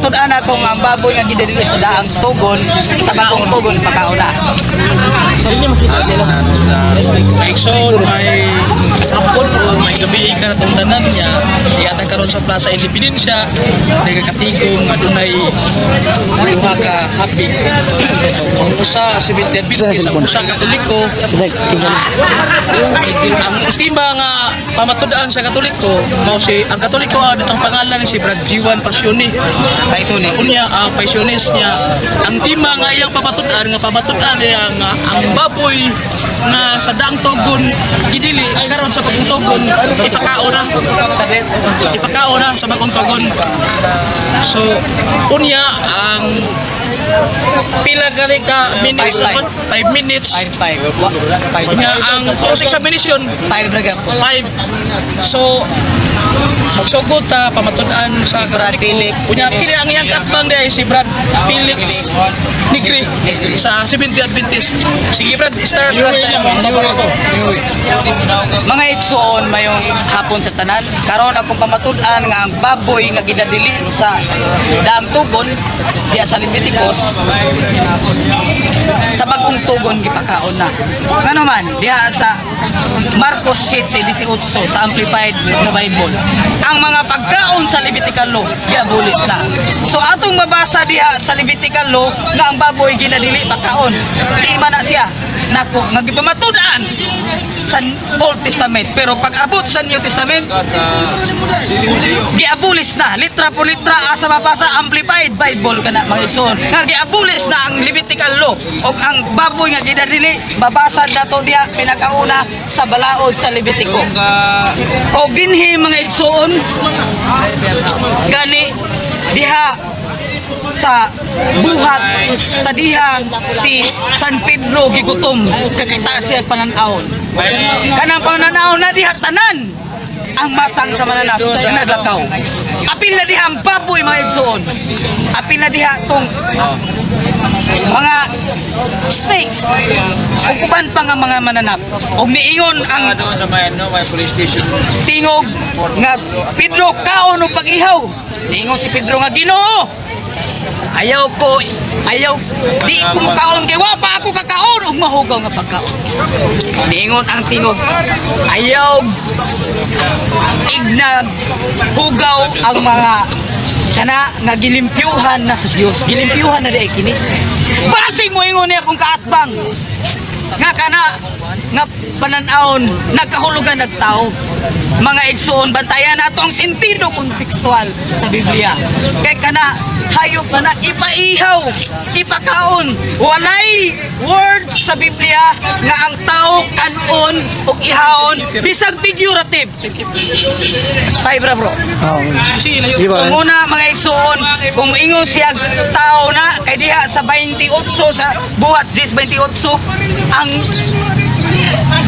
Pamatud-an na kung ang baboy nga gidadili sa daang tugon, sa bagong tugon pakaon na. Maigsoon, may hapon o may gabi ka na tanan niya. Iyatag karon sa Plaza Independencia, nagakatigong nga dunay duha ka happy. Ang usa Seventh Adventist, ang usa Katoliko. Ang tema nga pamatud-an sa Katoliko, mao si ang Katoliko, ang pangalan ni si Brad Jiwan Pasioni. Paisunis. Unya ang Pasionis niya. Ang tema nga iyang pamatud-an nga pamatud-an niya nga ang baboy nga sa daang tugon gidili karon sa bagong tugon ipakaon na, ipakaon na sa bagong tugon. So unya ang pila gali ka minutes Five. na? 5 minutes. 5 5. Unya ang cross examination 5 ra gyud. 5. So magsugod ta pamatud-an sa Brad Felix. Unya kini ang iyang katbang diay si Brad Felix Nigri sa Seventh Day Adventist. Sige Brad, start Brad sa imong. Mga igsoon, mayong hapon sa tanan. Karon akong pamatud-an nga ang baboy nga gidadili sa daang tugon diya sa Leviticus, sa bagong tugon gipakaon na. Ngano man diha sa Marcos 7:18 sa Amplified na Bible, ang mga pagkaon sa Levitical law giabulis na. So atong mabasa diha sa Levitical law nga ang baboy ginadili pagkaon. Di man na siya nako nga gipamatud-an sa Old Testament, pero pag abot sa New Testament giabulis na litra por litra. Asa mapasa? Amplified Bible kana, mga igsoon, nga giabulis na ang Levitical law ug ang baboy nga gidadili. Babasa nato diha pinakauna sa balaod sa Levitico. O dinhi, mga igsoon, gani diha sa Buhat sa diha si San Pedro gigutom, kakita siya panan-awon. Kanang pananaw na diha, tanan ang matang sa mananap naglakaw. Apil na diha ang baboy, mga igsoon. Apil na diha tong mga snakes ug uban pa nga mga mananap. Ug niingon ang Doon sa may ano, may police station. tingog nga, "Pedro, kaon og pag-ihaw." Niingon si Pedro nga, "Ginoo, ayaw ko, ayaw, di ko mukaon kay wa pa ako kakaon og mahugaw nga pagkaon." Niingon ang tingog, "Ayaw ignag hugaw ang mga kana nga gilimpyuhan na sa Dios." Gilimpyuhan na di kini. Basig mo ingon niya kung kaatbang nga kana nga panan-awon nagkahulugan nagtao. Mga igsoon, bantayan nato ang sentido kontekstual sa Biblia, kay kana hayop na na ipaihaw, ipakaon. Walay words sa Biblia nga ang tao kanon ug ihaon, bisag figurative. Five ra, bro. Sige, layo. Sige So ba? muna, mga igsoon, kung ingon siya tao na kay diha sa 28 sa Buhat 10:28 ang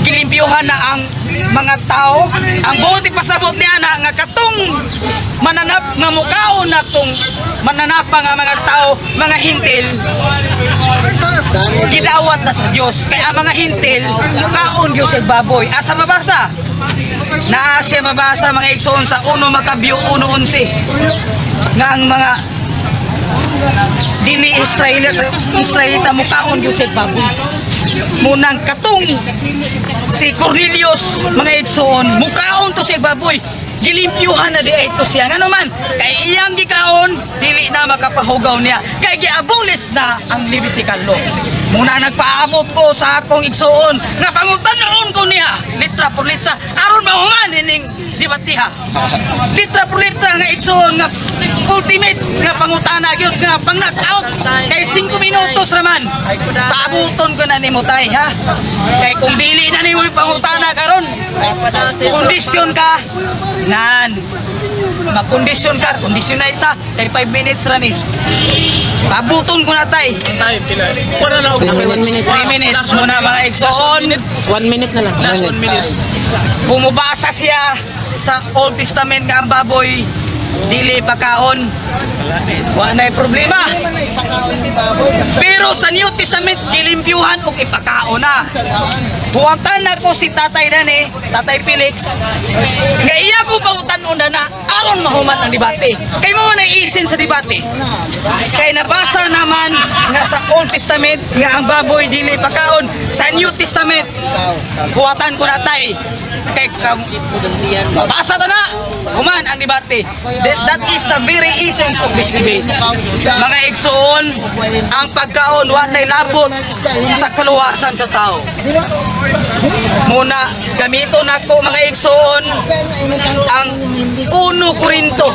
gilimpyuhan na ang mga tao. Ang buot ipasabot niya na nga katong mananap nga mukaon na tong mananapa nga mga tao, mga Hentil, gidawat na sa Dios, kay ang mga Hentil mukaon gyud sa baboy. Asa mabasa naa siya? Mabasa, mga igsoon, sa 1 Makabyo 1:11 nga ang mga dili Israelita Israelita mukaon gyud sa baboy. Munang katong si Cornelius, mga igsoon, mukaon to siya baboy. Gilimpyuhan na di ito siya. Ngano man kay iyang gikaon dili na makapahugaw niya kay giabulis na ang Levitical law. Muna nagpaabot ko sa akong igsoon nga pangutanon ko niya litra por litra aron mahuman ining debatiha litra por litra nga igsoon, nga ultimate nga pangutana gyud nga pang knockout kay 5 minutos raman. Paabuton ko na nimo, tay, ha, kay kung dili na nimo pangutana karon, kondisyon ka nan, makondisyon ka, kondisyon na ita kay 5 minutes ra ni. Pabuton ko na, tay. Time pila? Wala na. 3 minutes. 3 minutes muna, mga igsoon. 1 minute na lang. Last 1 minute. Pumubasa siya sa Old Testament nga ang baboy dili pakaon, wa na problema. Pero sa New Testament gilimpyuhan og ipakaon na. Buwatan nako si Tatay Dani, Tatay Felix, nga iya ko pangutan-on na aron mahuman ang debate. Kay mo man ang isin sa debate. Kay nabasa naman nga sa Old Testament nga ang baboy dili pakaon, sa New Testament buwatan ko na, tay, kay mabasa ta na human ang debate. That is the very essence of this debate. Mga igsoon, ang pagkaon wa nay labot sa kaluwasan sa tao. Muna gamito nako, mga igsoon, ang 1 Korinto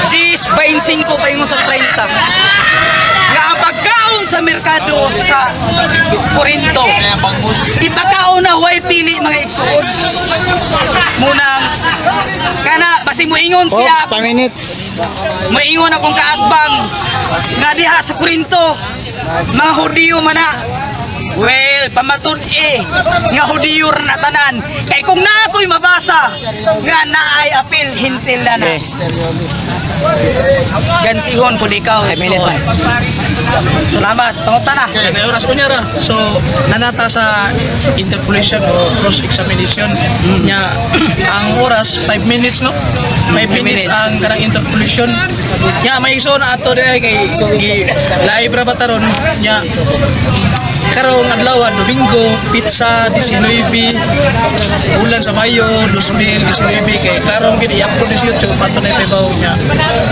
10:25 paingon sa 30 nga ang pagkaon sa merkado sa Korinto ipakaon na way pili, mga igsoon. Munang kana basi moingon siya. Oops, 5 minutes. Moingon akong kaatbang nga diha sa Korinto mga Hudiyo man na. Well, pamatud-i nga Hudiyo ra na tanan. Kay kung naa ko'y mabasa nga naay apil hintil na na. Gansihon kung ikaw. So, salamat. Panguta na. Kaya na oras unya ra. So nanata sa interpolation o cross examination nya, ang oras 5 minutes, no? 5 minutes ang kanang interpolation. Nya may iso na ato di kay live ra ba taron nya. Karong adlaw, Domingo, petsa 19 bulan sa Mayo 2019, kay karong gid i-upload sa YouTube ato na ipabaw niya.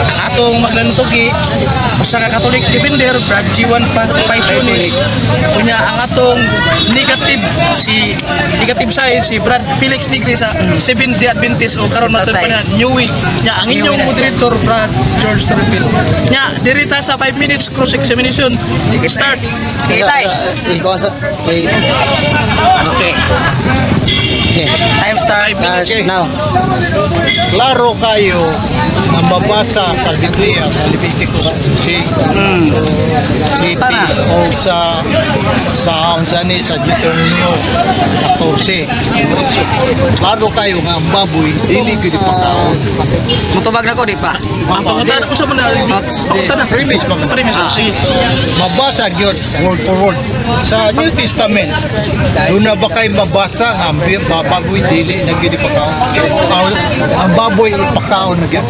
Ang atong maglantugi, usa ka Catholic defender, Brad G1 Paisonis. Unya ang atong negative, si negative side, si Brad Felix Nigri sa Seventh Day Adventist o karon matud pa niya New Week. Nya ang inyong moderator, Brad George Torrefield. Nya diri ta sa 5 minutes cross examination. Start. Sige, tay. Ikaw sa. Okay. Okay. Okay. Time start. Start now. Klaro kayo na mabasa sa Biblia, sa Leviticus 11, City Tara. o sa unsa ni sa Deuteronomio 14. Klaro kayo nga ang baboy dili gyud ipakaon. Mutubag na ko, di pa? Ang pangutana usa man na pangutana. Premise ba man? Premise, oh, sige. Mabasa gyud word for word. Sa New Testament, doon na ba kayo mabasa nga ang baboy dili na gyud ipakaon? Ang baboy ipakaon na gyud.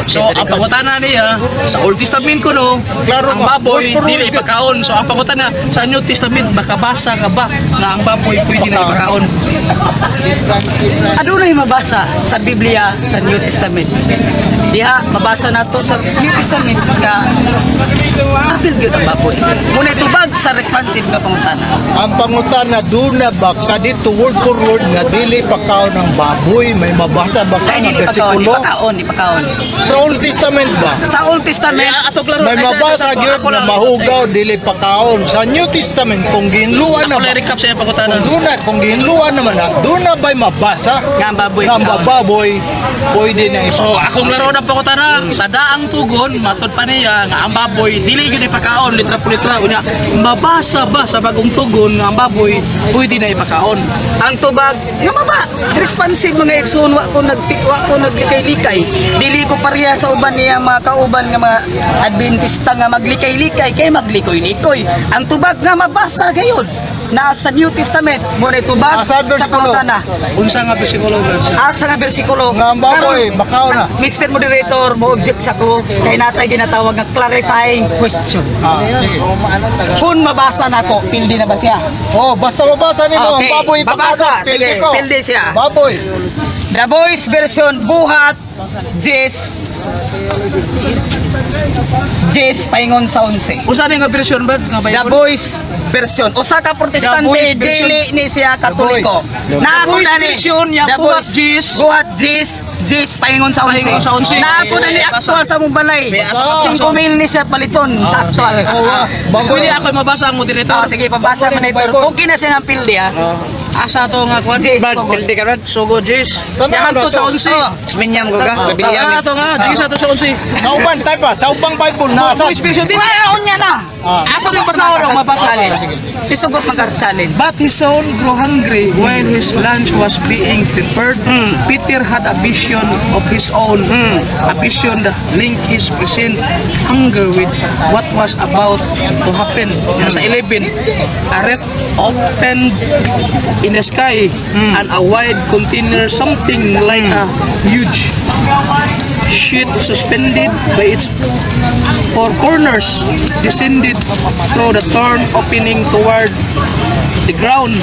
So ang pangutana niya sa Old Testament ko, no, Klaro ang ba? baboy Word for word dili yun. ipakaon. So ang pangutana sa New Testament, makabasa ka ba na ang baboy pwede na ipakaon? Adunay mabasa sa Biblia sa New Testament. Diha mabasa nato sa New Testament nga apil gyud ang baboy. Muna tubag sa responsive nga pangutana. Ang pangutana, doon na ba kadito word for word nga dili pakaon ng baboy, may mabasa ba ka Kay nga dili pakaon, bersikulo? ipakaon, ipakaon. Sa Old Testament ba? Sa Old Testament, Eh, ato klaro. May Ay, mabasa gyud ako na mahugaw dili pakaon. Sa New Testament kung ginluan na Ako ba? lang recap sa iyang pangutana. Kung doon na, kung ginluan naman na, doon na ba'y mabasa Nga ang baboy nga ang pakaon? baboy pwede na So ipakaon? akong laro ng pangutana sa daang tugon, matod pa niya nga ang baboy dili gyud ipakaon litra po litra. Unya mabasa ba sa bagong tugon nga ang baboy pwede na ipakaon? Ang tubag nga maba responsive, mga igsoon, wa ko naglikay-likay. Dili ko pareha sa uban niya mga kauban nga mga Adventista nga maglikay-likay kay maglikoy-likoy. Ang tubag nga mabasa gayon na sa New Testament mo na tubag Asa sa bersikulo? pangutana. Unsa nga bersikulo, Brad? Asa nga bersikulo? Nga ang baboy, makaon na. Mr. Moderator, mo object sa ko kay natay ginatawag nga clarifying question. Ah, sige. Kung mabasa nako, pildi na ba siya? Oh, basta mabasa nimo ang Okay, baboy ipakaon. babasa. Pildi Sige, ko. pildi siya. Baboy. The Voice version, Buhat Jess Jess paingon sa 11. Unsa ni nga version, Brad, nga The Bible? Voice version. Usa ka The Protestante, Voice version. dili ni siya Katoliko. Na The Voice version niya, The Buhat Voice Jess. Buhat Jess Jess paingon sa 11. Paingon sa 11. Na ako na ni actual sa mong balay. May ato- 5 mil ni siya paliton sa actual. Oh, ah, baboy. Pwede ako mabasa ang moderator. Ah, sige, pabasa man ito. Bible. Okay na siya ng pildi ha. Asa to nga kwan? Jess, Brad, Togon. pildi ka, Brad. Sugo Jess. Tanaw na Yahan to to. sa 11. Sminyam ko ka. Ah, ato nga, Jess ato sa 11. Sa uban, type pa, sa ubang Bible na sa Voice version din. Wala unya na. Ah. Asa rin basahon o mabasa? Challenge. Isugot man ka sa challenge. But his soul grew hungry while his lunch was being prepared. Peter had a vision of his own, a vision that linked his present hunger with what was about to happen. Sa 11, a rift opened in the sky and a wide container, something like a huge sheet suspended by its four corners, descended through the torn opening toward the ground.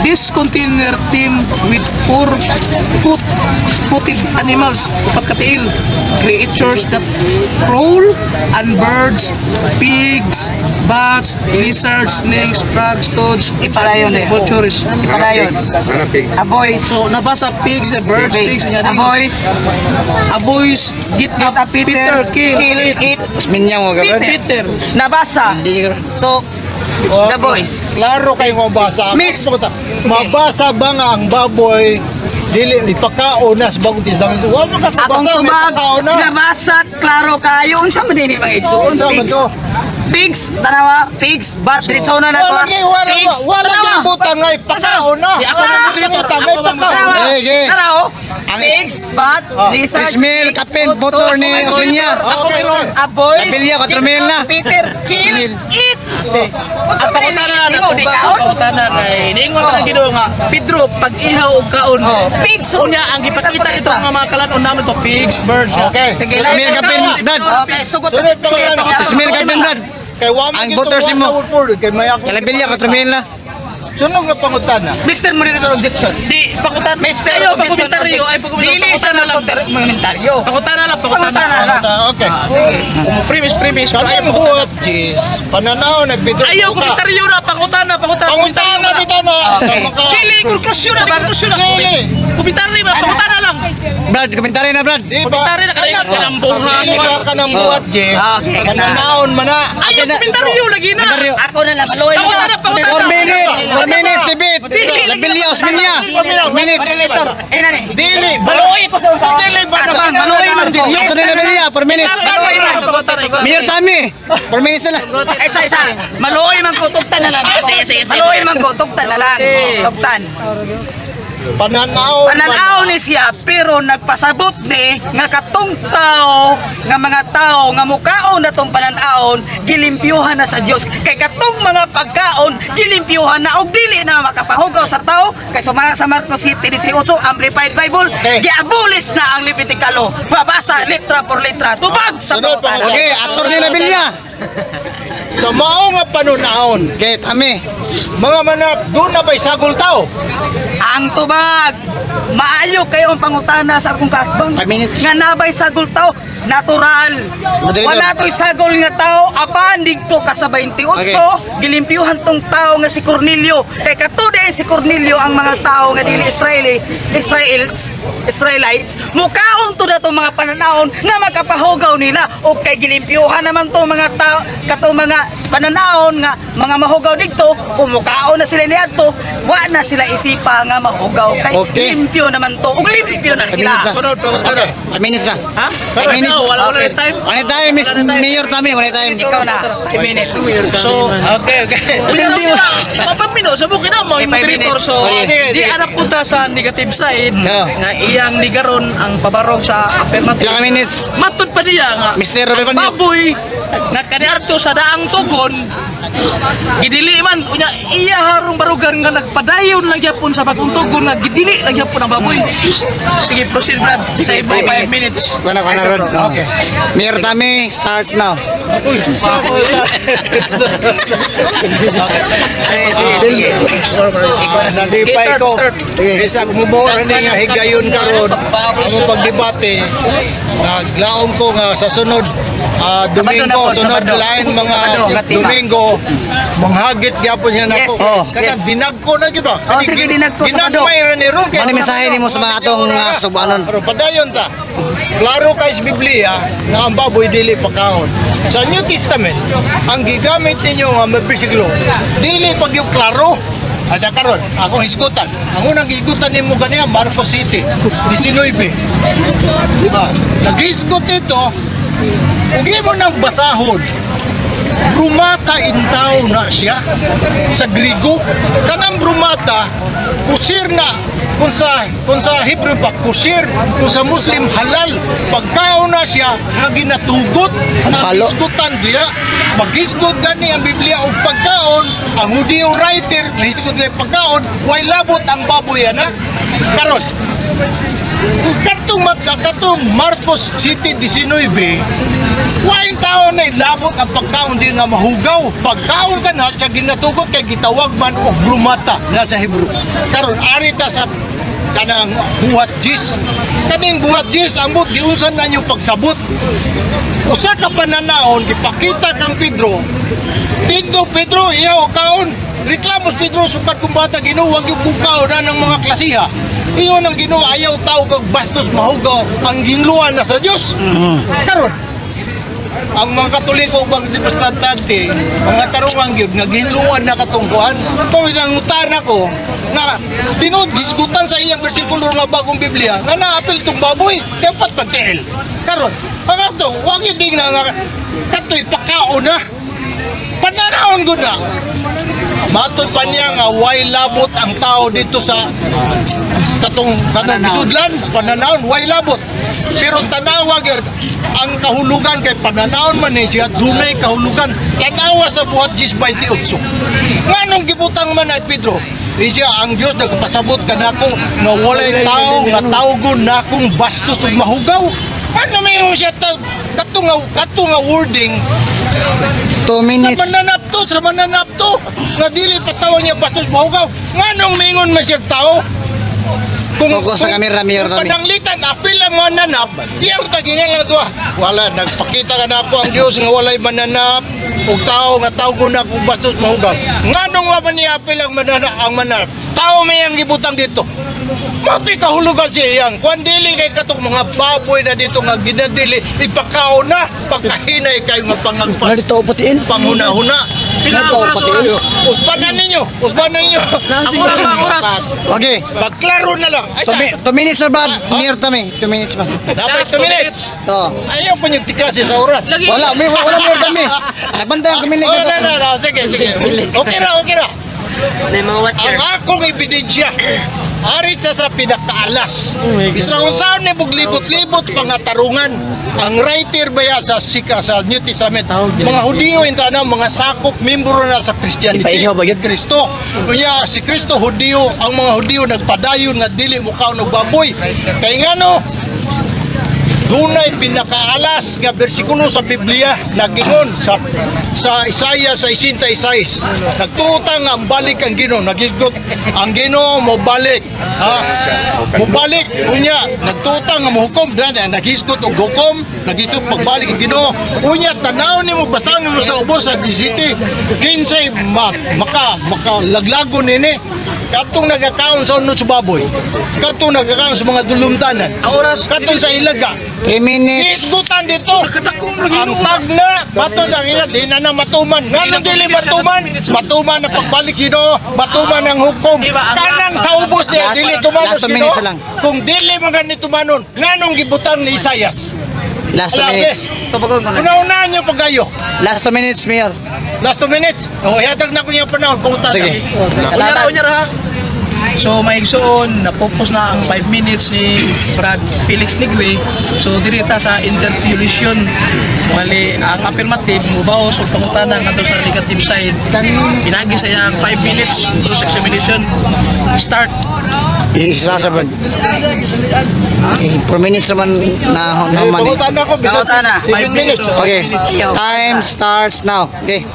This container teemed with four footed animals, upat katiil, creatures that crawl, and birds, pigs, bats, lizards, snakes, frogs, toads, Ipadayon eh. vultures. Ipadayon. A voice. So nabasa pigs, birds, pigs, A nga voice. A voice, get Get up, up, Peter. Peter, kill, Kill, eat. eat. Minya mo ka, Brad. Peter. Nabasa. So, Oh, the voice. Klaro kay mabasa. Miss. Miss, mabasa ba nga ang baboy dili ipakaon na sa Bagong Testament? Wa man ka Akong kabasa nga tubag, ipakaon na. nabasa, klaro kayo. Unsa man din mga igsoon? Unsa man Pigs. to? Pigs, tanawa, pigs, bat, diretso na na to. Wala gyud wala Pigs, wala tanawa. gyud butang nga ipakaon na. Di ako Wala na gyud moderator. butang nga Ako ba ipakaon Tanawa. na. Eh, okay. Tanaw. Pigs, bat, lizards, Ismail, snakes, Kapin, toads, Butor ni Osminya. Okay, okay. A voice, Kapilya, get 4,000 up, na. Peter, kill, eat. Unsa Ang man din pangutana na imo, di tubag, kaon? ang pangutana kay niingon man ang Ginoo nga Pedro pag-ihaw og kaon. Oh, pigs. Unya ang gipakita nito nga mga kalan-on namin to pigs, birds. Okay. Sige, Ismail, Kapin, Brad. Okay, sugot. Sunod, Sige, sunod. sige. Ismail, Kapin, Brad. Kay wa man Ang gyud voters tungwa mo. sa word for word, kay may ako. Kalabilya, 4,000 na. Sunog na pangutana. Mr. Moderator, objection. Di pangutana. Mr. Ayaw Objection. pagkomentaryo ay pagkomentaryo. Dili sa Pangutana lang. komentaryo. Pangutana lang, pangutana. Pangutana lang. Okay. Sige. Kung premise, premise. Kani Ayaw ang buhat, Jis. Pananaw na Pedro. Ayaw komentaryo na pangutana, pangutana, komentaryo Pangutana na. bitaw na. Okay. Dili konklusyon na, konklusyon na. Dili. Komentaryo na, pangutana lang. Brad, komentaryo na, Brad. Di ba? Komentaryo na kanang kanang buhat. Dili ba ka ng buhat, Jis? Okay. Pananaon man na. Ayaw komentaryo lagi na. Komentaryo. Ako na lang. Maluoy mo Pangutana, na. pangutana. 4 minutes, 4 minutes, debate. Labilya, Osminya. 4 minutes. Eh, nani. Dili. Maluoy ko sa unta. Dili ba Ato bang, maluoy man ko. Ato na Labilya, 4 minutes. Mayor Tami, 4 minutes na lang. Isa, isa. Maluoy man ko, tugtan na lang. Sige, sige, sige. Maluoy man ko, tugtan na lang. Tugtan. Pananaw. Pananaw ni siya pero nagpasabot ni nga katong tao nga mga tao nga mukaon na tong pananawon gilimpyuhan na sa Dios kay katong mga pagkaon gilimpyuhan na og dili na makapahugaw sa tao kay sumala sa Marcos 7:18 Amplified Bible, Okay. giabolis na ang Leviticalo, babasa letra por letra, tubag sa Sunod, pangutana. Okay, ator ni Labilya. Sa mao nga panunahon, Okay, Tami. mga manap, doon na ba'y sagol tao? Ang tubag! Maayo kayo ang pangutana sa akong kaatbang. 5 minutes. Nga nabay sagol tao, natural. Moderator. Wala to'y sagol nga tao, apan didto ka sa 28, gilimpyuhan tong tao nga si Cornelio. Kay katuday si Cornelio ang mga tao nga dili Israeli, Israels, Israelites, mukaon to na tong mga pananahon nga makapahugaw nila o kay gilimpyuhan naman to mga tao katong mga pananahon nga mga mahugaw didto, kung mukaon na sila niadto, wa na sila isipa nga mahugaw kay limpyo naman to ug limpyo na sila. 5 minutes na. Sunod, pangutana. 5 minutes na. Ha? 5 minutes. No, wala wala time. Wala tayo, Miss Mayor Tami, wala tayo. Ikaw na, 5 minutes. So, Okay. Hindi mo. Mapamino sa bukid na mo Okay, 5 moderator. minutes. So, Okay. di arap punta sa negative side Yeah. nga iyang ligaron ang pabarog sa affirmative. Ilang minutes? Matud pa niya nga Mr. Robert ang Panyo. baboy nga kaniadto sa daang tugon gidili man unya iya harong barugan nga nagpadayon lang gyapon sa bagong tugon nga gidili lang gyapon ang baboy. Sige, proceed, Brad. Sa imo 5 minutes. Kuna, kuna, Rod. Okay. Mayor Tami starts now. Sige. Nalipay Okay, start, ko. start. Bisa kumubuo ni nga higayon karon ang pagdebate. Naglaom ko nga sa sunod Sabado na Domingo, po, sunod Sabado. lain mga Sabado, nga tema. Domingo, manghagit gyapon siya nako. Yes. Kanang dinagko na gyud ba? Oh, sige, dinagko, Sabado. Ginagmay ra ni ron kay Ano mensahe nimo sa mga atong subanon? Pero padayon ta. Klaro kay sa Biblia nga ang baboy dili pakaon. Sa New Testament, ang gigamit ninyo nga mga bersikulo, dili pag yung klaro. At karon, akong hisgutan. Ang unang hisgutan nimo ganiya Marcos City, 19. Diba? Naghisgot ito, ug imo nang basahon, brumata in tao na siya sa Grigo. Kanang brumata, kusir na. Kung sa Hebrew pa kosher, kung sa Muslim halal. Pagkaon na siya nga ginatugot, nga Halo. hisgutan diya. Maghisgot gani ang Biblia og pagkaon, ang Hudiyo writer nahisgot kay pagkaon, way labot ang baboy ana. Karon, katong Marcos City 19, waing tao na labot ang pagkaon di nga mahugaw. Pagkaon ka na, siya ginatugot kay gitawag man og brumata na sa Hebrew. Karon ari ta sa kanang Buhat 10. Kaning Buhat 10 ambot giunsan na nyo pagsabot. Usa ka pananaon gipakita kang Pedro. Tidto Pedro, iyaw kaon. Reklamos Pedro sukat kung bata Ginoo wag yung kukaon na ng mga klasiha. Iyon ang Ginoo ayaw tao kag bastos mahugaw ang ginluan na sa Dios. Karon ang mga Katoliko ug mga Protestante, mga tarungan gyud nga ginluan na katungkuan. Kung ang utana ko nga tinuod diskutan sa iyang bersikulo nga bagong Biblia nga naapil tong baboy dapat pagtiil. Karon, ang ato, wag yun ding na nga katoy pakaon na. Pananaon gud na. Matod pa niya nga way labot ang tao dito sa katong katong gisudlan pananaon way labot. Pero tanawa gyud ang kahulugan kay pananaon man ni siya dunay kahulugan. Tanawa sa Buhat 10:28. Nganong gibutang man ay Pedro? Di siya ang Dios nagpasabot kanako nga walay tao nga tawgon nakong bastos ug mahugaw. Ano may siya kato nga wording 2 sa minutes. mananap to, sa mananap to. Nga dili patawag niya bastos mahugaw. Nganong mingon man siya tao? Focus sa camera, Mayor Kung Tommy. pananglitan, apil ang mananap, iyaw tagingan lang duha. Wala, nagpakita ka na ako ang Diyos nga walay mananap, ug tao nga tao ko na kung bastos mahugaw. Nganong wa man niya apil ang mananap? Tao may ang gibutang dito. Mato'y kahulugan siya iyang. Kung dili kay katong mga baboy na dito nga ginadili, ipakaon na, pagkahinay kayo nga pangagpas Narito putiin. panghuna-huna. Pila ang oras, oras? Usbanan ninyo, usbanan ninyo. Ang oras, ang oras. Okay. Pagklaro na lang. Ay, sa, 2 minutes na Brad. Mayor Tommy. 2 minutes pa. dapat Last 2 minutes. To. Ayaw ko niyong tikasi sa oras. Lagi. Wala, may wala Mayor Tommy. Nagbantay ang kami Oh, no, no, no. Sige, sige. Okay ra, okay ra. May mga watcher. Ang akong ebidensya, ari sa pinakaalas. Isa kung saan ni buglibot-libot pangatarungan. Ang writer baya sa sika sa New Testament, mga Hudiyo yung tanan, mga sakop, membro na sa Christianity. Ipaihaw ba yun? Kristo. Unya si Kristo Hudiyo, ang mga Hudiyo nagpadayon nga dili mukaon og baboy. Kay ngano, dunay pinakaalas nga bersikulo sa Biblia nagingon sa Isaiah 66. Nagtuutang ang balik ang Ginoo, naghisgot ang Ginoo mo balik. Ha? Mobalik unya nagtuutang ang mohukom, dan naghisgot og hukom, naghisgot pagbalik ang Ginoo. Unya tanaw nimo basahan nimo sa ubos sa DCT kinsay ma, maka makalaglagon nini katong nagakaon sa unod sa baboy, katong nagakaon sa mga dulumtanan, Ang oras. katong sa ilaga. 3 minutes. Isgutan dito. Nakadakom lagi Ang tagna, matod ang ina, di na na matuman. Nga dili matuman, matuman ang pagbalik Ginoo, matuman ang hukom. Kanang sa ubos niya, dili tumanon Last 2 minutes na lang. Kung dili man gani tumanon, nganong gibutan ni Isayas? Last 2 minutes. Tubagon ko na. Una-unahan niyo pagayo. Last 2 minutes, Mayor. Last 2 minutes. O, hatag na ko niya panahon. Pumunta na. Sige. Unya ra, unya ra. So maigsoon, napupos na ang 5 minutes ni Brad Felix Nigre. So dirita sa interpolation bali ang affirmative mubaw sa pangutana ngadto sa negative side. Pinagi sa iyang 5 minutes cross examination. Start. Isa sa Brad. Okay, 4 minutes naman na Eh, naman eh. Pangutan na ko, bisan Pangutan na. 7 minutes. Oh. Okay. Time starts now. Okay.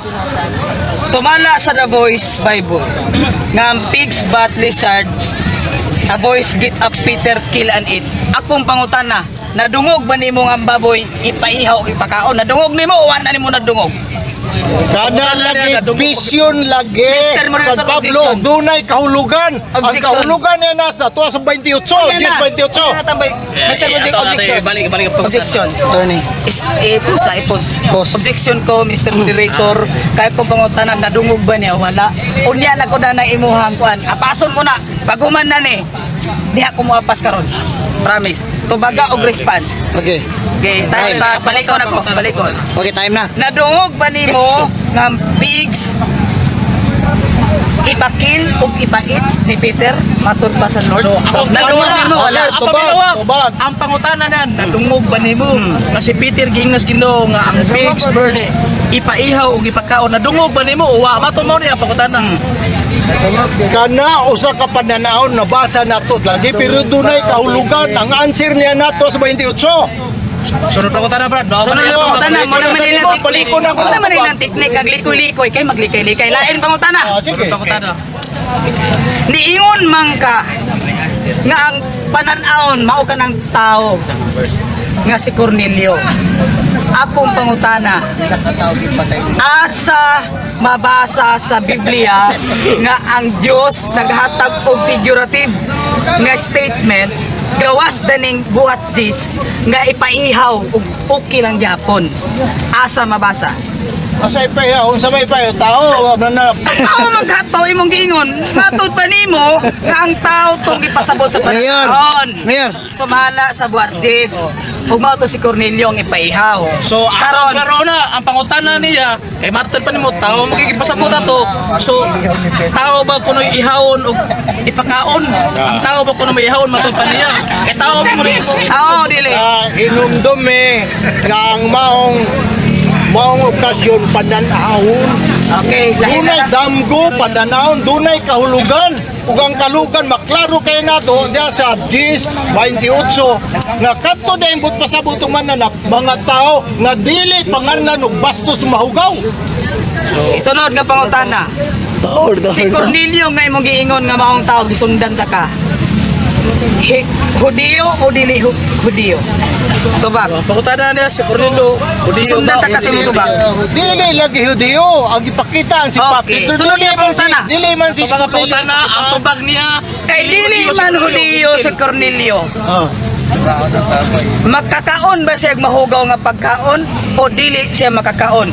Sumala sa The Voice Bible nga ang pigs bat lizards a voice get up Peter kill and eat. Akong pangutana, nadungog ba nimo nga ang baboy ipaihaw o ipakaon? Nadungog nimo o wala nimo nadungog? Kada lagi vision lagi Mr. Moderator, San Pablo objection. dunay kahulugan. Ang Objection. kahulugan niya nasa tuwa sa 28, 10:28. Ayan na, tambay. Mr. Moderator, objection. Balik, balik ang pangutana. Objection. Attorney. Is, eh, pusa, ipos. Pos. Objection ko, Mr. Moderator, kaya kong pangutana, nadungog ba niya o wala? Unya na ko na na imuhang kuan. Apason ko na, baguman na ni. Diha ko moapas karon. Promise. Tubaga og response. Okay. Okay, time start. Balikon ako, balikon. Okay, time na. Nadungog ba nimo nga pigs Ipakil ug ipait ni Peter matud pa sa Lord. So, ako Nadungog nimo wala. Ang Tubag, paminawa, tubag. ang pangutana nan, nadungog ba nimo nga si Peter giingnas Ginoo nga ang pigs, birds ipaihaw ug ipakaon, nadungog ba nimo o wa? Mato mao ni ang pangutana. Kana usa ka pananaon nabasa nato lagi, pero dunay kahulugan ang answer niya nato sa 28. Sunod pangutana, Brad. Mao Sunod pa na na pangutana, mo naman Paliko nilang teknik. paliko na ako. Mo naman nilang teknik ang likoy-likoy kay maglikay-likay. Lain pangutana. Ah, sige. Sunod pangutana. Niingon man ka nga ang pananawon mao ka ng tao nga si Cornelio. Akong pangutana, asa mabasa sa Biblia nga ang Dios naghatag og figurative nga statement gawas daning buhat Jis nga ipaihaw og okay lang gyapon? Asa mabasa? Asa ipayaw, unsa may ipayaw tao wa man na. Ang tao magkataw imong giingon, matod pa nimo nga ang tao tong gipasabot sa Mayor. panahon. Mayor. Sumala sa buhat Jis. Ug mao to si Cornelio ang ipaihaw. So, karon karon klaro na ang pangutana niya kay matod pa nimo tao makikipasabot ato. So, tao ba kuno ihawon og ipakaon? Ang tao ba kuno may ihawon matod pa niya? Kay tao ba kuno imo? Tao dili. Ah, hinumdum eh nga ang maong maong okasyon pananahon. Okay, lahi Dunay na lang. damgo pananahon, dunay kahulugan. Ug ang kahulugan maklaro kay nato diya sa 10:28 nga kadto dayong but pasabot ang mananap mga tao nga dili panganlan og bastos mahugaw. Sunod nga pangutana. Taor, Si Cornelio nga imong giingon nga maong tao gisundan ta ka. Hudiyo o dili Hudiyo? Tubag. Ang pangutana niya si Cornelio, Hudiyo Sundan ba? ta kasi mo tubag. Dili lagi Hudiyo ang ipakita ang si Okay. Papi. Sunod Dili nga man si pangutana. dili man si Ang pangutana, ang tubag niya Kay dili man Hudiyo si Cornelio. Ah. Magkakaon ba siya og mahugaw nga pagkaon o dili siya makakaon?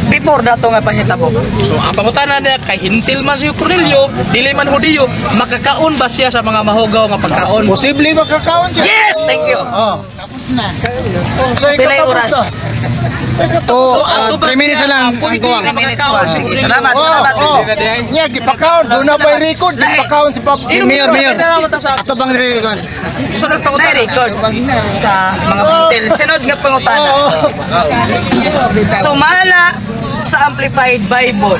Before dato nga panghitabo. So, ang pangutana niya kay hintil man si Cornelio, dili man Hudiyo, makakaon ba siya sa mga mahugaw nga pagkaon? Posible makakaon siya. Yes, thank you. Oh. Tapos na. Oh, Pilay oras. To, ang tubag 3 minutes niya, na lang ang pwede kuwang. na Minutes makakaon pa. si Sige, Cornelio. salamat, Oh, salamat. oh. Nya gipakaon, doon na by record, gipakaon si Papa. Mayor, Mayor. Sa Ato bang record? sunod Na pangutana. record sa mga hotel. Sunod nga pangutana. Oo. Sumala sa Amplified Bible.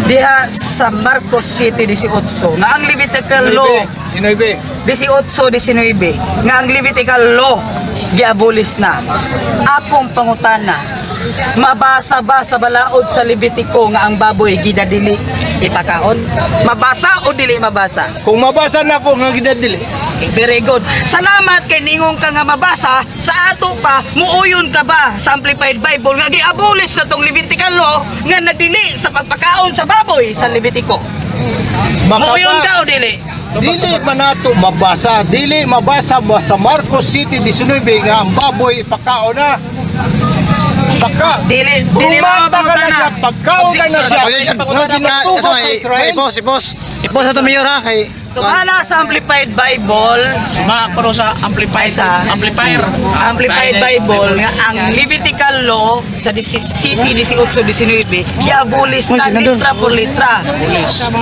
Diha sa Marcos City 18 nga ang Levitical law Inuibe. 18:19 nga ang Levitical law giabolis na. Akong pangutana, mabasa ba sa balaod sa Levitico nga ang baboy gidadili ipakaon? Mabasa o dili mabasa? Kung mabasa na ako nga ginadili. Okay, very good. Salamat kay ningong ka nga mabasa sa ato pa muuyon ka ba sa Amplified Bible nga giabolis na tong Levitical law nga nagdili sa pagpakaon sa baboy sa Levitico? Muuyon ka o dili? Dili man nato mabasa, dili mabasa ba sa Marcos City 19 nga ang baboy ipakaon na. Pagka Dili dili Bumata ka na mapangutana. siya, pagkaon ka na siya. Nga ginatubo sa Israel. I-post, i-post. I-post ato, Mayor, ha kay Sumala sa Amplified Bible, Suma ko sa amplifier, Sa- amplifier. Amplified Bible nga ang Levitical law sa City 18:19 giabolis Uy, na senador. litra por litra.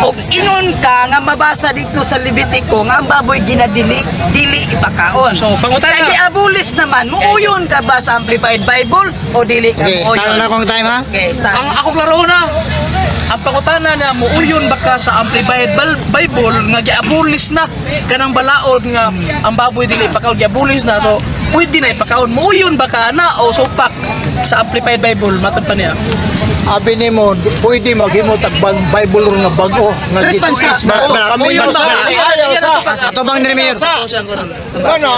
Og ingon ka nga mabasa dito sa Levitico nga ang baboy ginadili dili ipakaon. So, pangutana. Kay giabolis naman, muuyon ka ba sa Amplified Bible o dili ka Okay, start muuyon? na akong time ha. Okay, start. Ang ako klaro na. Ang pangutana niya muuyon ba ka sa Amplified Bible nga giabolis na kanang balaod nga ang baboy dili ipakaon, giabolis na, so pwede na ipakaon, muuyon ba ka na o supak sa Amplified Bible matod pa niya? Abi nimo, pwede maghimo tag Bible ron nga bag-o nga Tres bansa. gituis na. Kami Muuyon ba ka? Ayaw sa. Ato bang ni Mayor? Ano?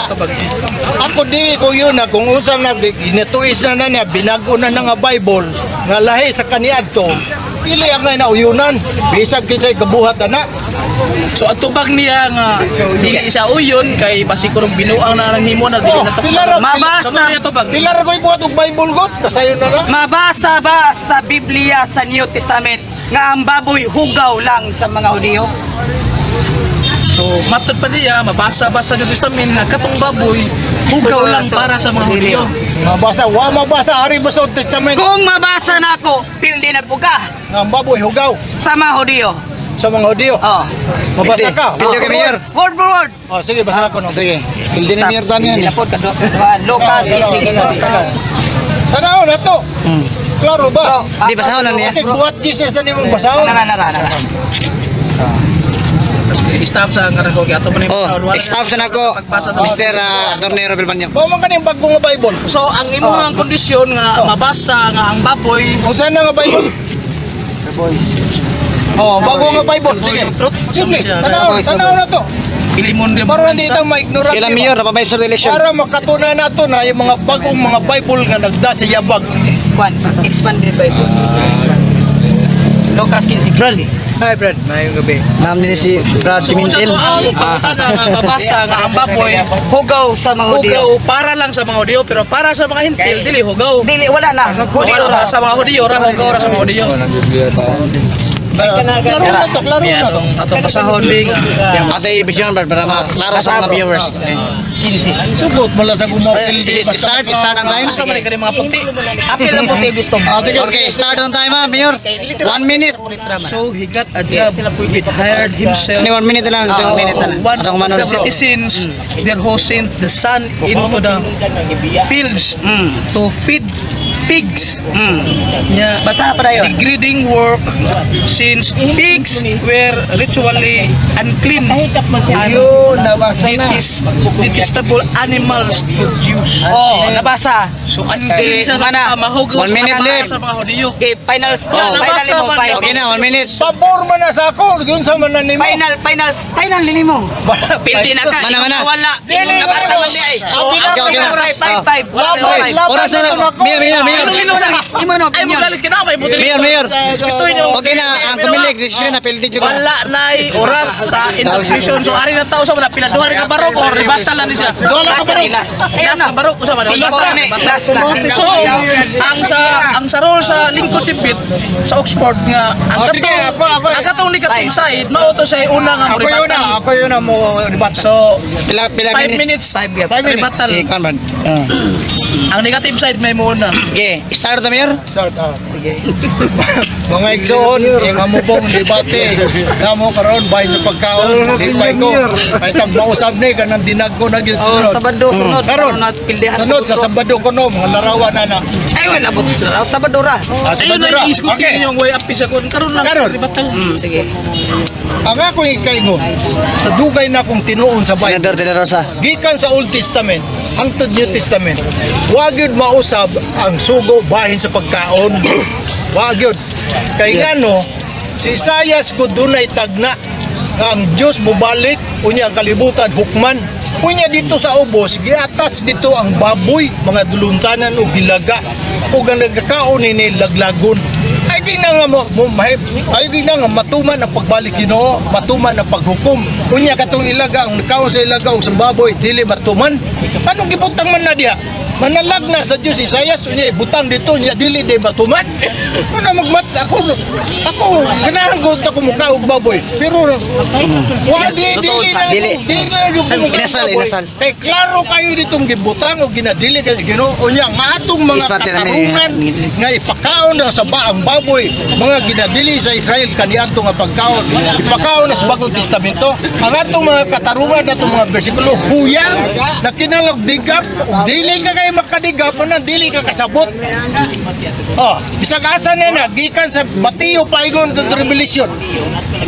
Ako di ko yun na kung unsa na ginatuis na na niya, binago na na nga Bible nga lahi sa kaniadto. Dili ang nga nauyunan, bisag kinsay kabuhat ana. So ang tubag niya nga dili siya uyon kay basi kurong binuang na nang himo na dili Oh, na to. pila ra Mabasa. Sama niya tubag. Pila ra ko'y buhat og Bible god, kasayon na lang. Mabasa ba sa Biblia sa New Testament nga ang baboy hugaw lang sa mga Hudiyo? So matod pa niya mabasa ba sa New Testament nga katong baboy hugaw lang para sa mga Hudiyo. Mabasa, wa mabasa ari ba sa Old Testament Kung mabasa na ako, pildi na po ka nga ang baboy hugaw sa mga Hudiyo. sa mga Hudiyo. Oh. Mabasa ka. Pildi ka, Mayor. Word for word. Oh, sige, basa ako no. Sige. Pildi ni Mayor Damian. Hindi na po, Lucas 15. Tanaw na to. Klaro ba? Di, basahon na niya. Kasi buhat Jesus sa nimong basahon. Nara, nara, nara. Stop sa ang ko ato man yung Oh, basahon. Wala stop sa na nako. pagbasa sa Mr. Attorney Robel Banyo. Mao man kaning bago nga Bible. So ang imong kondisyon nga mabasa nga ang baboy Unsa na nga Bible? Oh, bago nga Bible. Sige. Voice of Truth. Simple. Siya. Tanaw, tanaw na to. Pilimon rin Para hindi itang ma-ignorant. Sila ba? Mayor, napabay sa election. Para makatuna nato na yung mga bagong mga Bible nga nagda sa yabag. Kwan, expanded Bible. Lucas 15. Brad. Hi Brad, maayong gabi. Naam din si Brad So unsa Pimentel. to ang pangutana nga mabasa nga ang baboy Hugaw sa mga Hudiyo. hugaw para lang sa mga Hudiyo pero para sa mga Hintil dili hugaw. Dili, wala na. Hudiyo Wala ra. sa mga Hudiyo ra hugaw ra sa mga Hudiyo. Klaro na to, klaro May na to. atong atong basahon ding. Ate, ibigyan Brad para maklaro sa mga viewers. 15. Sugot mo lang sa gumapildi. Start, start ang time. Asa man ni kani mga puti. Apil lang po tayo gutom. Ah, sige. Okay, start ang time ha, Mayor. 1 minute. So he got a job. He hired himself Ano, 1 minute na lang. 1 minute na lang. one Atong of the manon. citizens there who sent the son into the fields to feed pigs. Yeah. Basaha pa dayon. Degrading work since pigs were ritually unclean and Yun, nabasa na. detestable animals to Jews. Oh, nabasa. So unclean siya sa Mana. mga mahugaw One minute left. sa mga Hudiyo. Okay, final. Oh. Final Nabasa mo, man. final. Okay na, 1 minute. Pabor man na sa ako, yun sa man na nimo. Final, final, final nimo. Pildi na ka. Mana, mana. Wala. Dili, Nabasa wala. man di ay. So, Okay, okay na. Five, five, five. Laban, Five. laban Oras na na lang. to nako. Mayor, Mayor, Mayor. Ilo na. Imo na Ay mo opinion. galit ka na may buti. Mayor, Mayor. Respetuhin niyo. Okay na, ang kumilig, desisyon na, pildi jud ka. Wala na'y oras sa interpretation. So, ari na tao sa wala. Pinaduha ni ka barok or ribatal na ni siya. Wala ka Last na, barok. last. Last ka barok. Usa man. Sige, Last na. last na. So, ang sa role sa lingkod tibit sa Oxford nga ang Oh, sige, katong ako. ang katong negative side mao to sa una nga Ako yun na, ribatal. ako yun na mo ribata. So, Pila 5 minutes. minutes. 5 5 minutes. Ribatal. Eh, kan, Brad. Ah. Ang negative side may muna. Okay, start the Mayor. Start ah. Sige. Mga igsoon, yung amubong debate. Namo karon bay sa pagkaon, lipay ko. Ay tag mausab ni kanang dinag ko na gyud Oh, sunod. Sabado sunod. Karon, Karon na pildihan. sunod sa Sabado ko no, mga larawan na na. Ay wala po. Sabado ra. Ah, Ayun Sabado na ra. i-discutin Okay. yung way up sa kun karon lang Karon. ribatal. Sige. Ang ako ikaingon, sa dugay na akong tinuon sa Bible, Senator De La Rosa. gikan sa Old Testament hangtod New Testament, wa gyud mausab ang sugo bahin sa pagkaon. Wa gyud. Kay ngano si Isayas ko dunay tagna nga ang Dios mobalik unya ang kalibutan hukman. Unya dito sa ubos gi-attach dito ang baboy, mga duluntanan ug gilaga ug ang nagkakaon nini laglagon. Ay di na nga ay di na nga matuman ang pagbalik Ginoo, matuman ang paghukom. Unya katong ilaga ang nakaon sa ilaga og sa baboy dili matuman. Anong gibutang man na diha? Manalag na sa Dios Isayas unya ibutang dito unya dili di matuman. Ano magmat ako ako ganahan ko ta kumuka og baboy. Pero wa di dili na Dili. dili na yung kumuka og Inasal, baboy. inasal. Kay klaro kayo ditong gibutang og ginadili kay Ginoo unya nga atong mga Ispat na namin, katarungan nga ipakaon na sa baang baboy mga ginadili sa Israel kaniadto nga pagkaon ipakaon na sa Bagong Testamento ang atong mga katarungan atong mga bersikulo huyang na kinalog digap ug dili ka kay makadigap na dili ka kasabot. Oh, bisag asa na na gikan sa Mateo paingon to Revelation,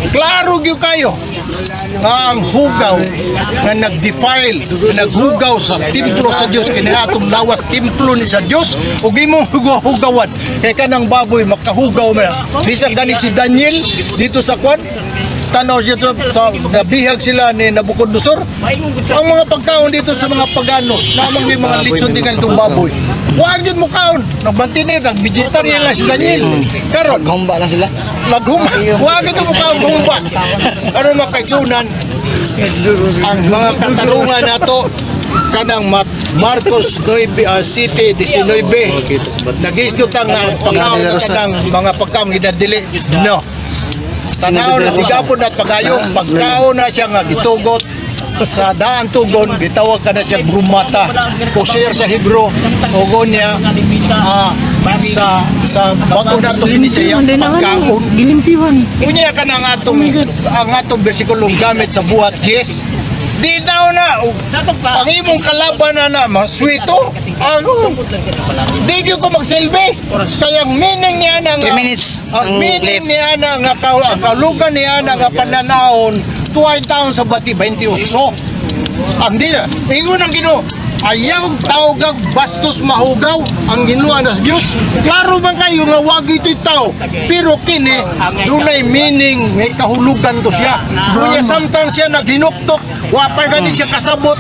klaro gyud kayo nga ang hugaw nga nag-defile, nga naghugaw sa templo sa Dios kini atong lawas templo ni sa Dios ug imong hugaw-hugawan kay kanang baboy makahugaw man. Bisan gani si Daniel dito sa kwan tanaw siya to, sa nabihag sila ni Nabucodonosor ang mga pagkaon dito sa mga pagano namang may mga litson di itong baboy wag yun mo kaon nagmantinir nag-vegetarian lang si Daniel karon. Humba lang sila. Naghuma. Wag ito mukha ang humba. Ano makaisunan ang mga katarungan nato kanang Marcos 9 City 19 nagisgot ang pagkaon na kanang mga pagkaon ginadili no tanaw na tigapon at pagayong pagkaon na siya nga gitugot. Sa Daang Tugon, gitawag ka na siya brumata. Kosher sa Hebrew, ugon niya sa bago na to siya pagkaon. Unya ka na ang atong versikulong gamit sa Buhat 10. Di daw na ang imong kalaban na na maswito. Ako di gyud ko magsilbi. Kaya ang meaning niya na nga 3 minutes ang ang meaning left. niya na nga ang kalugan niya na nga pananahon tuway taon sa bati 28. Ang di na, ingon ang Ginoo, ayaw tawag bastos mahugaw ang Ginoo na sa Diyos. Klaro man kayo nga wag ito'y tao. Pero kini, dunay meaning, may kahulugan to siya. Kunya samtang siya naghinuktok, wa pa gani siya kasabot.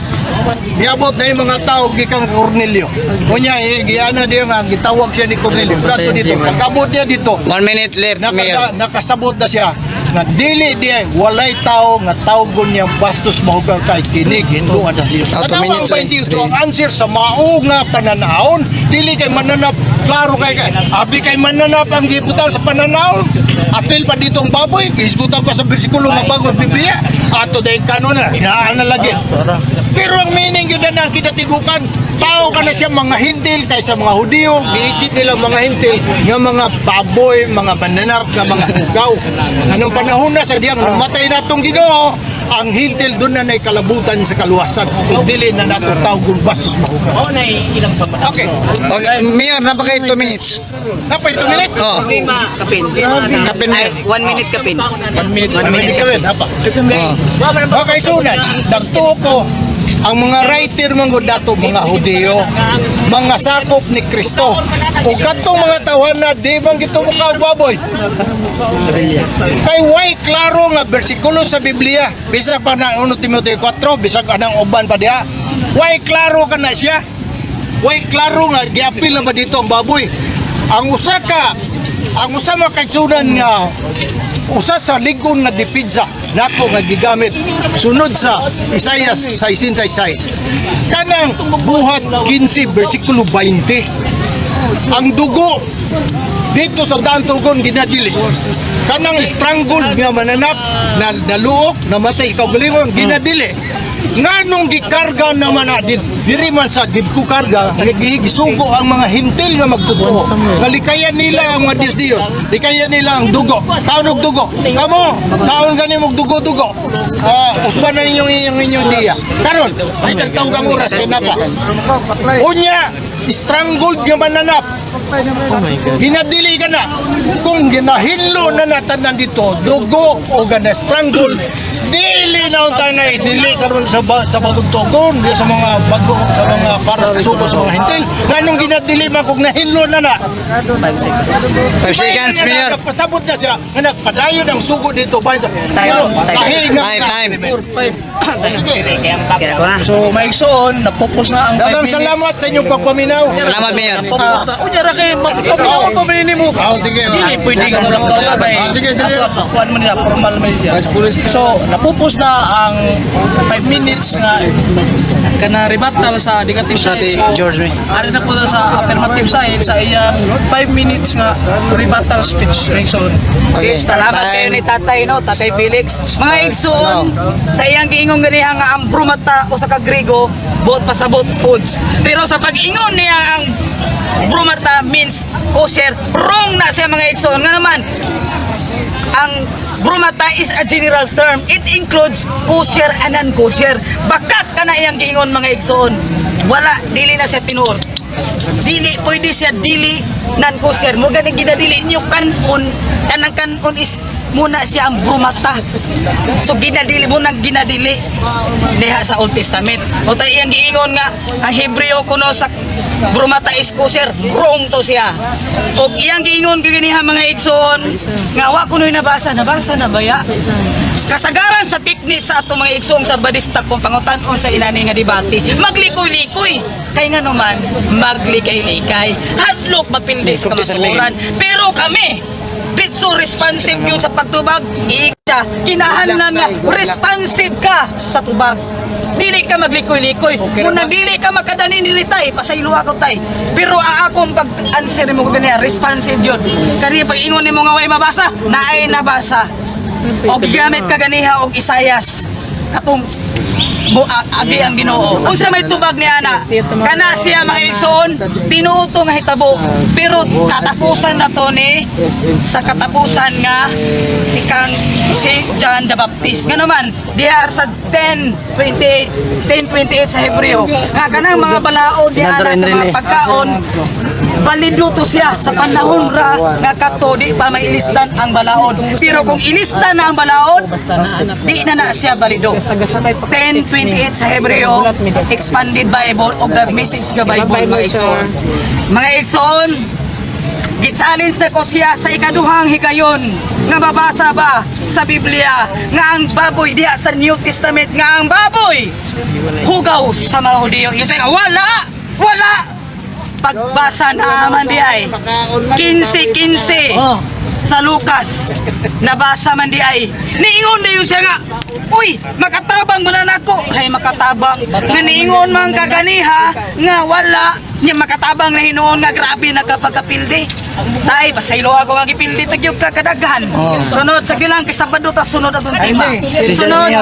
Niabot na yung mga tao gikan kay Cornelio. Kunya, eh, giana diya nga, gitawag siya ni Cornelio. Kato dito, pagkabot niya dito, 1 minute left, Mayor. Nakasabot na siya nga dili diay walay tao nga tawgon niya bastos mahugaw kay kini ginduan na siya. Ah, 2 Tanawa ang minutes, eh. 28 ang answer sa mao nga pananahon, dili kay mananap, klaro kay abi kay mananap ang gibutan sa pananahon. Apil pa dito ang baboy, gihisgutan pa sa bersikulo nga bagong Biblia. Ato day kanon na, hinaan na lagi. Pero ang meaning yun na ang kinatigukan, tao ka na siya mga hintil kaysa mga Hudiyo, giisip nila mga hintil nga mga baboy, mga mananap, nga mga hugaw. Anong panahon na sa diyang namatay na itong Ginoo, ang hintil doon na na'y kalabutan sa kaluwasan. Ug dili na nato tawgon bastos mahugaw. Okay, Okay, Mayor, napakay 2 minutes. napay 2 minutes. Oh, Kapin. Kapin, Ay, Mayor. 1 minute kapin. 1 minute. 1 minute kami, napa. Oh. Okay, sunan, nagtuo ko ang mga writer man gud dato mga Hudiyo, mga sakop ni Kristo. Ug kadtong mga tawhana di man gito mo baboy. Kay way klaro nga bersikulo sa Biblia, bisag pa na 1 Timoteo 4, bisag anang uban pa diha. Way klaro ka na siya. Way klaro nga giapil na ba dito ang baboy. Ang usa makaigsunan nga usa sa ligon nga depensa nako nga gigamit sunod sa Isaias 66 kanang Buhat 15 bersikulo 20, ang dugo dito sa Daang Tugon ginadili kanang strangled nga mananap na naluok, namatay kaugalingon, ginadili. Nganong gikarga naman na diri man sa gibko karga nga gisugo ang mga hintil nga magtotoo nga likayan nila ang mga Diyos Diyos, likayan nila ang dugo, kaon og dugo kamo, kaon gani mog dugo-dugo, usban na ninyong inyong inyong diya karon ay tawag ang oras kay napa unya strangled nga mananap. Ginadili ka na. Kung ginahinlo na natanan dito, dugo o gana strangle, dili na unta na eh. Dili karon sa bagong tugon, di sa mga bago, sa mga para sa sugo sa mga hintil. Nganong ginadili man kung nahinlo na na? 5 seconds, Mayor. Nagpasabot na siya nga nagpadayon ang sugo dito ba? Pero dahil nga Time, time. Sige. Kaya ko na. So, maigsoon, napupos na ang 5 Daghang minutes. salamat sa inyong pagpaminaw. Salamat, Mayor. Napupos na. Unya ra kay mapaminaw pa man nimo. Ah, sige. Dili pwede ka lang ka kay. Ah, sige, dali. Ato, kuan man nila, formal man siya. So, napupos na ang 5 minutes nga kana rebuttal sa negative Sa side. ti So, George, may. ari na po na sa affirmative side sa iyang 5 minutes nga rebuttal speech. Maigsoon. Okay. Salamat kayo ni Tatay no, Tatay Felix. Mga igsoon, sa iyang giingon ganiha nga ang brumata o sa ka-Grego, both pasabot foods. Pero sa pag-ingon niya ang brumata means kosher, wrong na siya, mga igsoon. Nga naman, ang brumata is a general term. It includes kosher and non-kosher. Bakak ka na iyang giingon, mga igsoon. Wala, dili na siya tinuod. Dili, pwede siya dili non-kosher. Mo ganing ginadili niyo kanon, kanang kanon is muna siya ang brumata. So ginadili mo nang ginadili diha sa Old Testament. O tayo iyang giingon nga ang Hebreo kuno sa brumata is kosher, wrong to siya. Og iyang giingon gaganiha, mga igsoon, nga wa kuno'y nabasa, nabasa na baya. Kasagaran sa teknik sa atong mga igsoong sa badista kung pangutan-on sa inani nga debate, maglikoy-likoy. Kay nga naman, maglikay-likay. Hadlok mapildi sa kamatuoran. Pero kami, ditso responsive yun sa pagtubag. Iika, kinahanglan nga responsive ka sa tubag. Dili ka maglikoy-likoy. Muna dili ka makadani ni tay, pasaylo ako tay. Pero akong pag-answer mo ganiya, responsive yun. Kani pag ingon nimo nga way mabasa, naay nabasa. O gigamit ka ganiha og Isayas katong Agi ang Ginoo. Unsa may tubag ni ana? Kana siya, mga igsoon, tinuod to nga hitabo, pero tatapusan na to ni sa katapusan nga si kang si John the Baptist. Nga naman diha sa 10:28, 10:28 sa Hebreo, nga kanang mga balaod diha Senador na sa mga Enrile. Pagkaon, balido to siya sa panahon ra nga kato di pa mailisdan ang balaod, pero kung ilisdan na ang balaod, di na na siya balido. 10:28 sa Hebreo, Expanded Bible o the Message nga Bible, mga igsoon. Mga igsoon, gi-challenge na ko siya sa ikaduhang higayon nga mabasa ba sa Biblia nga ang baboy diha sa New Testament, nga ang baboy hugaw sa mga Hudiyo. Yun siya, wala! Wala! Pagbasa naman di ay 15:15 sa Lucas, nabasa man di ay niingon na yun siya nga, "Uy, makatabang mo na nako." Hay, makatabang nga niingon man kaganiha nga wala niya makatabang na hinuon nga grabe na kapagkapildi. Tay, pasaylo ako nga gipildi tagyog ka kadaghan. Sunod sa gilang kay Sabado ta, sunod atong tema. Sunod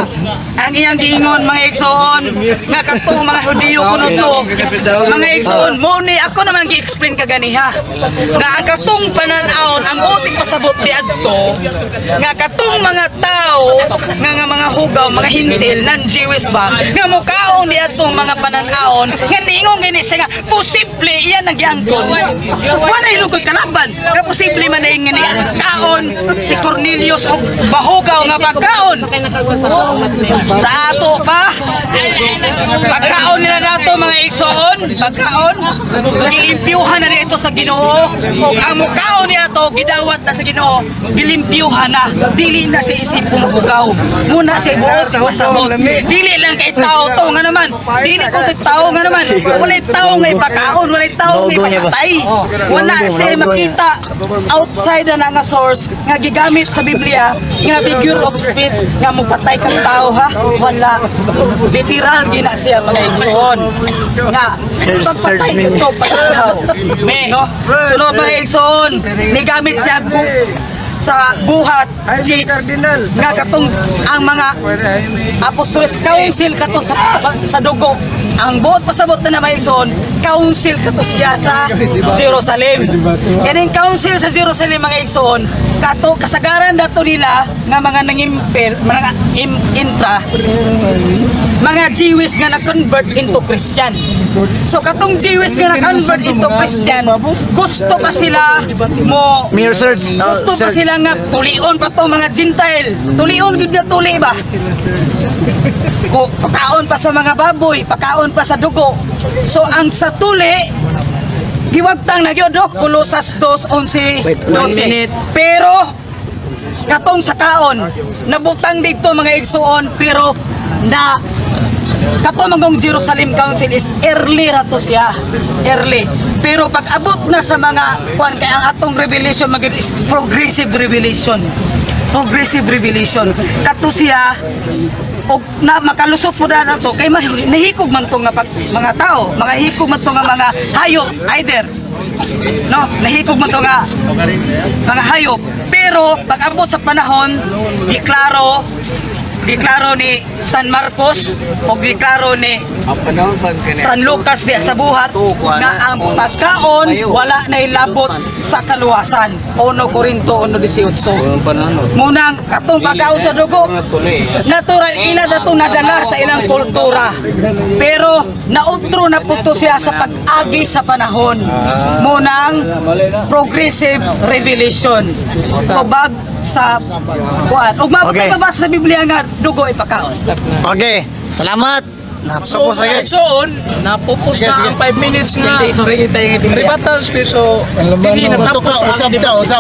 ang iyang giingon, mga igsoon, nga katong mga Hudiyo kuno to. Mga igsoon, mo ni ako naman gi-explain kaganiha nga ang katong panan-awon, ang buting pasabot di adto nga katong mga tao nga mga hugaw, mga Hentil, non-Jewish ba, nga mukaon di adtong mga panan-awon, nga niingon gani siya nga posible iyan ang giangkon. Wala hinugoy kalaban nga posible man na nga ni kaon si Cornelius og bahugaw nga pagkaon. Sa ato pa, pagkaon nila nato, mga igsoon, pagkaon, gilimpyuhan na nito sa Ginoo, ug ang mukaon niya to gidawat na sa Ginoo, gilimpyuhan na, dili na si isip pumuhugaw. Muna si buot pasabot. Dili lang kay tao to nga naman. Dili ko to tao nga naman. Walay tao nga ipakaon, walay tao nga Naugo niya ba? ipakatay. Wala Naugo, siya naugo niya. makita outside na nga source nga gigamit sa Biblia nga figure of speech nga mupatay kang tao, ha. Wala, literal gina siya, mga igsoon, nga Search- pagpatay search me. ito pagkaw, no? Sunod, mga igsoon, nigamit siya sa Buhat 10 nga katong ang mga Apostoles Council kato sa dugo. Ang buot pasabot na mga igsoon, council kato siya sa Jerusalem. Kaning council sa Jerusalem, mga igsoon, kato kasagaran dato nila nga mga nangimper, mga intra mga Jewish nga na-convert into Christian. So katong Jewish nga na-convert into Christian, gusto pa sila mo Mere search. gusto pa search. sila nga tulion pa to mga Gentile. Tulion gyud nga tuli ba? Pakaon pa sa mga baboy, pakaon pa sa dugo. So ang sa tuli giwagtang na gyud, oh, Colosas 2:11, Wait, one 12. minute. Pero katong sa kaon, nabutang dito, mga igsuon, pero na kato mangong Jerusalem Council is early ra to siya. Early. Pero pag abot na sa mga kuan, kay ang atong revelation magid is progressive revelation. Progressive revelation. Kato siya og na makalusot po na to kay nahikog man to nga pag, mga tao, mga hikog man to nga mga hayop either. No, nahikog man to nga mga hayop. Pero pag abot sa panahon, giklaro giklaro ni San Marcos o giklaro ni San Lucas di sa Buhat nga ang pagkaon wala na ilabot sa kaluwasan. 1 Corinto 1:18. Munang katong pagkaon sa dugo, natural ila dato nadala sa ilang kultura. Pero nautro na po to siya sa pag-agi sa panahon. Munang progressive revelation. Tubag sa kuan. Ug okay. Mabasa sa Biblia nga dugo ipakaon. Okay, salamat. So, Natapos agad. so on, napupos na ang 5 minutes nga Sorry, tayo nga Biblia. rebuttal speech. So, hindi natapos Usap ang ta, usap.